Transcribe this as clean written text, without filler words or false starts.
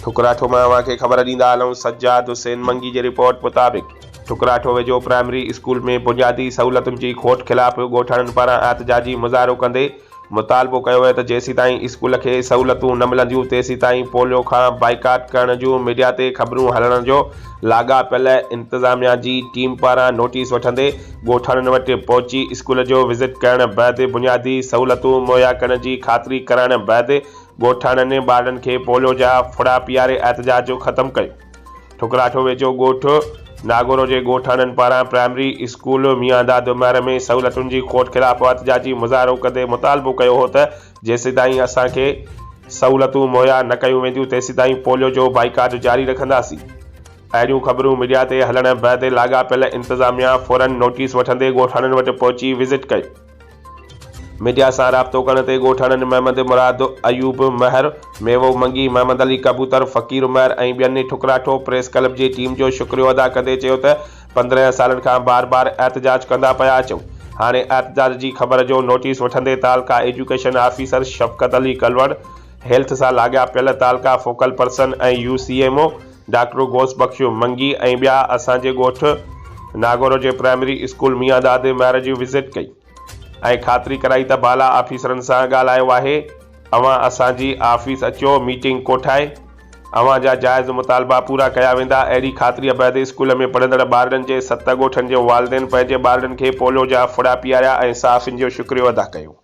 ٺڪراٺو مان اوهان کي خبر ڏيندا هلون سجاد حسين منگي جي رپورٽ مطابق ٺڪراٺو ويجهو پرائمري اسڪول ۾ بنيادي سهولتن جي کوٽ خلاف ڳوٺاڻن پاران احتجاجي مظاهرو ڪندي مطالبو ڪيو ويو ته جيسيتائين اسڪول کي سهولتون نه ملنديون تيسيتائين پوليو کان بائيڪاٽ ڪرڻ جون ميڊيا تي خبرون هلڻ جو لاڳاپيل انتظاميا جي ٽيم پاران نوٽيس وٺندي ڳوٺاڻن وٽ پهچي اسڪول جو وزٽ ڪرڻ بعد بنيادي سهولتون مهيا ڪرڻ جي خاطري ڪرائڻ بعد ڳوٺاڻن ٻارڙن کي پوليو جا ڦڙا پياري احتجاج ختم ڪيو. ٺڪراٺو ويجهو ڳوٺ ناگورو جي ڳوٺاڻن پاران پرائمري اسڪول ميانداد مهر ۾ سهولتن جي کوٽ خلاف احتجاجي مظاهرو ڪندي مطالبو ڪيو هو ته جيسيتائين اسان کي سهولتون مهيا نه ڪيون وينديون تيسيتائين پوليو جو بائيڪاٽ جاري رکنداسين. اهڙيون خبرون ميڊيا تي هلڻ بعد لاڳاپيل انتظاميا فورن نوٽيس وٺندي ڳوٺاڻن وٽ پهچي وزٽ ڪئي. ميڊيا سان رابطو ڪرڻ تي ڳوٺاڻن محمد مراد، ايوب مهر، ميوو منگي، محمد علي ڪبوتر، فقير مهر ۽ ٻين ٺڪراٺو پريس ڪلب جي ٽيم جو شڪريو ادا ڪندي چيو ته 15 سالن کان بار بار احتجاج ڪندا پيا اچون هاڻي احتجاج جي خبر جو نوٽيس وٺندي تعلقه education officer Shafqat Ali Kalwar, health سان لاڳاپيل تعلقه focal person ۽ U C M O doctor Ghaus Bakhsh Mangi ۽ ٻيا اسان جي ڳوٺ ناگورو جي پرائمري اسڪول ميان داد مهر جي وزٽ ڪئي ۽ خاطري ڪرائي ته بالا آفيسرن سان ڳالهايو آهي اوهان اسان جي آفيس اچو ميٽنگ ڪوٺائي اوهان جا جائز مطالبا پورا ڪيا ويندا اهڙي خاطري بعد اسڪول ۾ پڙهندڙ ٻارڙن جي ست ڳوٺن جي والدين پنهنجي ٻارڙن کي پوليو جا ڦڙا پياريا ۽ صحافين جو شڪريو ادا ڪيو.